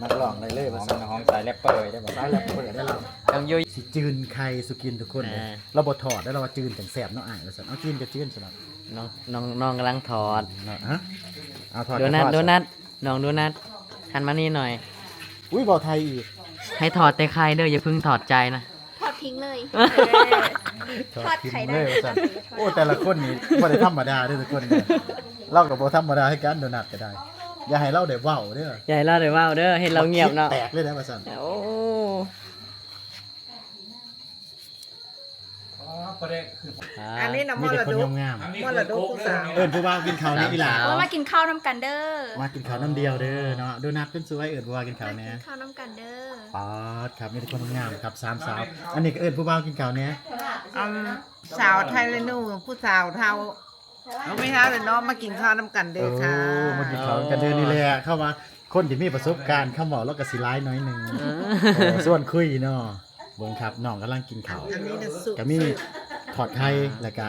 ນັກຮ້ອງໄດ້ເລີຍວ່າຊັ້ນ ນັກຮ້ອງສາຍແຣັບເປີໄດ້ບໍ່ ສາຍແຣັບເປີໄດ້ລະ ຕ້ອງຢູ່ ຊິຈືນໄຂ່ສູ່ກິນທຸກຄົນເດີ ລາວບໍ່ທອດ ແລ້ວລາວວ່າຈືນຈັ່ງແຊບເນາະອ້າຍວ່າຊັ້ນ ເອົາຈືນກໍຈືນຊັ້ນ ນ້ອງ ນ້ອງ ນ້ອງກຳລັງທອດ ເນາະ ຮະ ເອົາທອດ ໂດນັດ ໂດນັດ ນ້ອງໂດນັດ ຫັນມານີ້ໜ່ອຍ ອຸ້ຍ ເວົ້າໄທອີກ ໃຫ້ທອດແຕ່ໄຂ່ເດີ ຢ່າເພິ່ງທອດໃຈນະ ທອດຖິ້ມເລີຍ ເອີ ທອດໄຂ່ໄດ້ ໂອ້ ແຕ່ລະຄົນນີ້ບໍ່ໄດ້ທຳມະດາເດີທຸກຄົນ ລາວກໍບໍ່ທຳມະດາຄືກັນ ໂດນັດກໍໄດ້ ຢ່າໃຫ້ລາວໄດ້ເວົ້າເດີ ຢ່າໃຫ້ລາວໄດ້ເວົ້າເດີ ເຮັດລາວງຽບເນາະ ແຕກເລີຍນະວ່າຊັ້ນ ໂອ້ ອໍ ປາແດກ ອ່າ ອັນນີ້ນະ ມີແຕ່ຄົນງາມໆ ມໍລະດົກຜູ້ສາວ ເອີ້ນຜູ້ບ່າວກິນເຂົ້າແດ່ອີ່ຫຼ້າ ໂອ້ ມາກິນເຂົ້ານຳກັນເດີ ມາກິນເຂົ້ານຳດຽວເດີເນາະ ໂດນັດຄົນສວຍ ເອີ້ນຜູ້ບ່າວກິນເຂົ້າແດ່ ມາກິນເຂົ້ານຳກັນເດີ ປາດຄັບ ມີແຕ່ຄົນງາມຄັບ ສາມສາວ ອັນນີ້ກໍເອີ້ນຜູ້ບ່າວກິນເຂົ້າແດ່ ອືມ ສາວໄທລະນູ ຜູ້ສາວເຖົ້າ ເອົາ ແມ່ເຖົ້າເລີຍເນາະ ມາກິນເຂົ້ານຳກັນເດີ ເອີ ຄ່ະ ມາກິນເຂົ້ານຳກັນເດີ ນີ້ແຫຼະ ເຂົາວ່າຄົນທີ່ມີປະສົບການ ຄຳເວົ້າລາວກໍຊິຫຼາຍໜ້ອຍໜຶ່ງ ເອີ ເອີ ຊວນຄຸຍເນາະ ເບິ່ງຄັບ ນ້ອງກຳລັງກິນເຂົ້າ ອັນນີ້ນະຊຸບ ກໍມີທອດໄຂ່ ແລ້ວກະ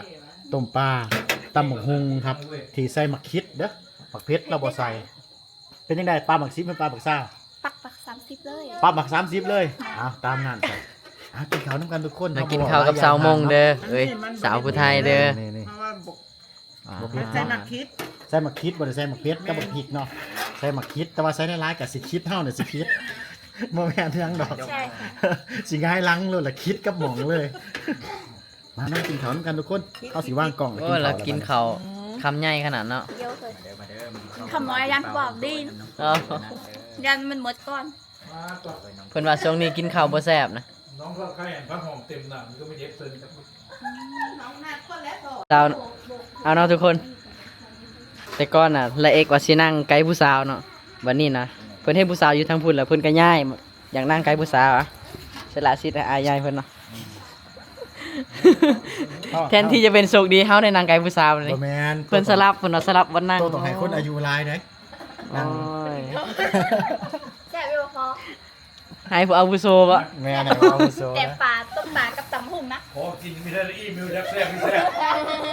ຕົ້ມປາ ຕຳບັກຫຸ່ງຄັບ ທີ່ໃສ່ໝາກຂິດເດີ ໝາກເຜັດລາວບໍ່ໃສ່ ເປັນຈັ່ງໃດ ປັບໝາກສິບ ຫຼື ປັບໝາກຊາວ ປັບໝາກສາມສິບເລີຍ ປັບໝາກສາມສິບເລີຍ ເອົາ ຕາມນັ້ນ ເອົາ ກິນເຂົ້ານຳກັນທຸກຄົນ ມາກິນເຂົ້າກັບສາວມົ້ງເດີ ເອີຍ ສາວຜູ້ໄທເດີ ນີ້ໆ ເພາະວ່າບໍ່ ອ່າ ບໍ່ເຜັດ ໃສ່ໝາກຂິດ ໃສ່ໝາກຂິດ ບໍ່ໄດ້ໃສ່ໝາກເຜັດກັບບັກພິກເນາະ ໃສ່ໝາກຂິດ ແຕ່ວ່າໃສ່ຫຼາຍໆກໍຊິຂິດ ເຮົານີ້ຊິຂິດ ບໍ່ແມ່ນຫຍັງດອກ ໃຊ່ ຊິຫງາຍຫຼັງໂລດລະຂິດກັບໝ້ອງເລີຍ ມານັ່ງກິນເຂົ້ານຳກັນທຸກຄົນ ເຮົາຊິວາງກ້ອງ ໂອ້ ແລ້ວກິນເຂົ້າ ແລ້ວກິນເຂົ້າຄຳໃຫຍ່ຂະໜາດເນາະ ເດີ ມາເດີ ມາເດີ ຄຳນ້ອຍຢ້ານພວກດີ ອໍ ຢ້ານມັນໝົດກ່ອນ ເພິ່ນວ່າຊ່ວງນີ້ກິນເຂົ້າບໍ່ແຊບນະ ນ້ອງທອດໄຂ່ ອັນຜັກຫອມເຕັມໜ້າ ມັນກໍໄປເກັບເຊິ່ງກັນ ເອົາ ເອົາເນາະທຸກຄົນ ແຕ່ກ່ອນນະ ລະເອກວ່າຊິນັ່ງໃກ້ຜູ້ສາວເນາະ ບັດນີ້ນະ ເພິ່ນເຫັນຜູ້ສາວຢູ່ທາງພຸ້ນ ແລ້ວເພິ່ນກໍຍ້າຍ ຢາກນັ່ງໃກ້ຜູ້ສາວ ອະ ສະຫຼະສິດໃຫ້ອ້າຍໃຫຍ່ເພິ່ນເນາະ ແທນທີ່ຈະເປັນໂຊກດີ ເຮົາໄດ້ນັ່ງໃກ້ຜູ້ສາວນີ້ ບໍ່ແມ່ນ ເພິ່ນສະຫຼັບ ເພິ່ນວ່າສະຫຼັບບ່ອນນັ່ງ ໂຕຕ້ອງໃຫ້ຄົນອາຍຸຫຼາຍເດ້ ໂອ້ຍ ແຊບຢູ່ບໍ່ພໍ່? ໃຫ້ຜູ້ອາວຸໂສບໍ? ແມ່ນ ໃຫ້ຜູ້ອາວຸໂສ ແກງປາ ຕົ້ມປາກັບຕຳຫຸ່ງນະ. ພໍກິນມີແຕ່ອີ່ມຢູ່ ຈັກແຊບບໍ່ແຊບ.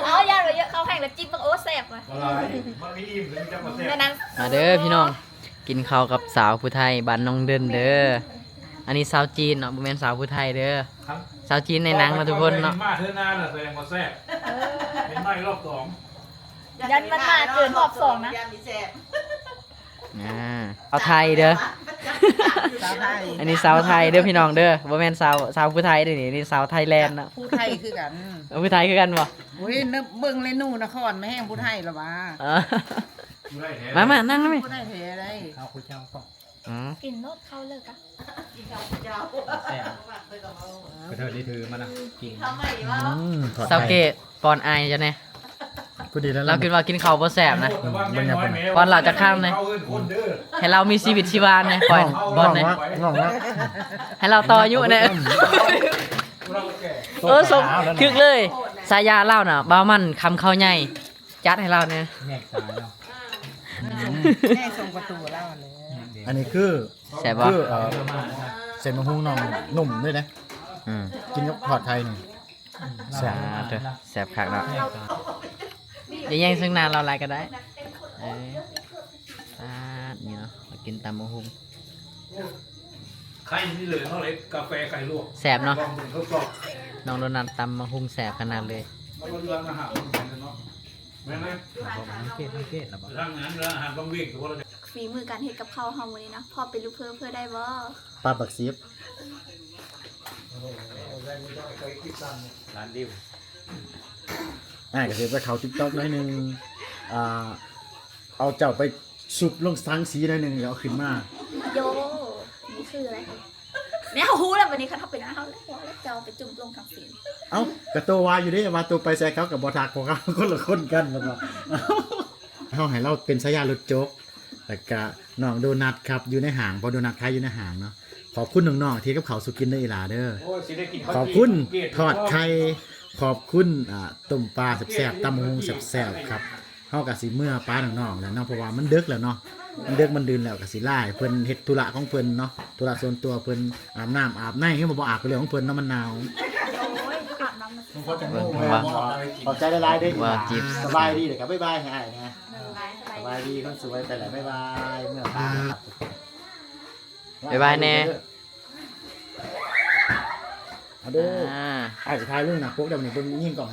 ເອົາ ຢ້ານວ່າເຍາະເຂົ້າແຫ້ງແລ້ວຈິບເບິ່ງ ໂອ້ ແຊບວ່ະ. ບໍ່ຫຼາຍ ມັກອີ່ມ ແຕ່ມີຈັກບໍ່ແຊບ. ມາເດີພີ່ນ້ອງ ກິນເຂົ້າກັບສາວຜູ້ໄທບ້ານໜອງເດີນເດີ. ອັນນີ້ສາວຈີນເນາະ ບໍ່ແມ່ນສາວຜູ້ໄທເດີ. ສາວຈີນໃນໜັງເນາະທຸກຄົນເນາະ. ມາເທື່ອໜ້າລະແສດງວ່າແຊບ. ເອີ ເຫັນໃໝ່ລອບສອງ. ຢ້ານມັນມາເກີນຮອບສອງນະ. ຢ້ານມີແຊບ. ອ່າ ສາວໄທເດີ ສາວໄທ. ອັນນີ້ສາວໄທເດີພີ່ນ້ອງເດີ ບໍ່ແມ່ນສາວ ສາວຜູ້ໄທເດີນີ້. ນີ້ສາວໄທແລນເນາະ. ຜູ້ໄທຄືກັນ. ເອີ ຜູ້ໄທຄືກັນບໍ່? ໂອ້ຍ ເບິ່ງເລນູນະຄອນ ມາແຮງຜູ້ໄທລະຫວາ. ເອີ ມາ ມາ ນັ່ງນຳແມ່. ຜູ້ໄທແທ້ໃດ. ເອົາຜູ້ເຈົ້າກໍ ອືມ ກິນໂລດເຂົ້າເລີກກະ ກິນເຂົ້າເຈົ້າ. ແຊບ ກະເທີດນີ້ຖືມານະ ກິນ. ອືມ ສາວເກດ ປ້ອນອ້າຍເຈົ້າແດ່. ພໍດີແລ້ວ ລາວຄິດວ່າກິນເຂົ້າບໍ່ແຊບນະ. ອືມ ເບິ່ງແດ່ ປ້ອນລາວຈັກຄຳແດ່ ໃຫ້ລາວມີຊີວິດຊີວາແດ່. ປ້ອນ ປ້ອນແດ່ ໃຫ້ລາວຕໍ່ອາຍຸແດ່. ເອີ ສົມ ຖືກເລີຍ ສາຍາລາວນະ ບ່າວໝັ້ນຄຳເຂົ້າໃຫຍ່. ຈັດໃຫ້ລາວແດ່. ແຍກສາຍເນາະ. ອືມ ແຍກສົ່ງປະຕູລາວແຫຼະ. ອັນນີ້ຄື ແຊບບໍ່? ຄື ເອີ ເສັ້ນບັກຫຸ່ງໜອງໜຸ່ມເດ້. ອືມ ກິນກັບທອດໄຂ່ນີ້ ແຊບ. ອ່າ ເດີ ແຊບຄັກເນາະ. ຢ່າແຍ່ງເຊິ່ງໜ້າລາວຫຼາຍກໍໄດ້. ເອີ ປາດ ນີ້ເນາະ ມາກິນຕຳບັກຫຸ່ງ. ໄຂ່ນີ້ເລີຍເນາະ ເລີຍກາແຟໄຂ່ລວກ ແຊບເນາະ. ລອງເບິ່ງທົດສອບ ນ້ອງໂດນັດຕຳບັກຫຸ່ງແຊບຂະໜາດເລີຍ. ເອົາເລື່ອງອາຫານເນາະ. ແມ່ນເລີຍ. ສັງເກດ ສັງເກດແລ້ວບໍ່? ທາງນັ້ນເລື່ອງອາຫານວັງເວງ ຖືວ່າ ຝີມືການເຮັດກັບເຂົ້າເຮົາມື້ນີ້ເນາະ ພໍເປັນລູກເຂີເຜີໄດ້ບໍ່? ປາບັກສິບ. ຮ້ານດິວ ອ້າຍກໍຊິໄປເຂົ້າຕິກຕັອກໜ້ອຍໜຶ່ງ ອ່າ ເອົາເຈົ້າໄປ ຊຸບລົງສັງສີໜ້ອຍໜຶ່ງ ແລ້ວເອົາຂຶ້ນມາ. ໂຢ ມີຊື່ແລ້ວ. ແມ່ນ ເຮົາຮູ້ແລ້ວ ບັດນີ້ຄັນເຮົາເປັນເຮົາແລ້ວ ເຈົ້າໄປຈຸ່ມລົງສັງສີ. ເອົ້າ ກະໂຕວ່າຢູ່ເດ້ ວ່າໂຕໄປໃສເຂົາກໍບໍ່ທັກພວກເຮົາ ຄົນລະຄົນກັນ ແມ່ນບໍ່? ເຮົາໃຫ້ລາວເປັນສາຍາລົດຈົກ ແລ້ວກະນ້ອງໂດນັດຄັບ ຢູ່ໃນຫ້າງ ເພາະໂດນັດຂາຍຢູ່ໃນຫ້າງເນາະ. ຂອບຄຸນນ້ອງໆ ທີ່ເຮັດກັບເຂົ້າສູ່ກິນເດີອີ່ຫຼ້າເດີ. ໂອ້ຍ ຊິໄດ້ກິນເຂົ້າ ຂອບຄຸນ ທອດໄຂ່ ຂອບຄຸນ ອ່າ ຕົ້ມປາແຊບໆ ຕຳບັກຫຸ່ງແຊບໆ ຄັບ. ເຮົາກະຊິເມືອປານ້ອງໆແລ້ວເນາະ ເພາະວ່າມັນເດິກແລ້ວເນາະ ມັນເດິກມັນດື່ນແລ້ວ ກະຊິລາໃຫ້ເພິ່ນເຮັດທຸລະຂອງເພິ່ນເນາະ ທຸລະສ່ວນຕົວເພິ່ນ ອາບນ້ຳອາບໃນ ເຮັດບໍ່ອາບກໍເລື່ອງຂອງເພິ່ນເນາະ ມັນໜາວ. ໂອ້ຍ ອາບນ້ຳ ເບິ່ງເພິ່ນວ່າ ຂອບໃຈຫຼາຍໆເດີ ວ່າຈິບ ສະບາຍດີ ແລ້ວກະບາຍບາຍໃຫ້ອ້າຍແດ່. ບາຍບາຍ ສະບາຍດີ ຄົນສວຍ ໄປແລ້ວ ບາຍບາຍ ເມືອປາ ບາຍບາຍແດ່. ເອົາເດີ ອ່າ ອ້າຍຊິຖ່າຍລົງໜ້າປົກແລ້ວ ນີ້ເບິ່ງຍິງກ້ອງໃຫ້.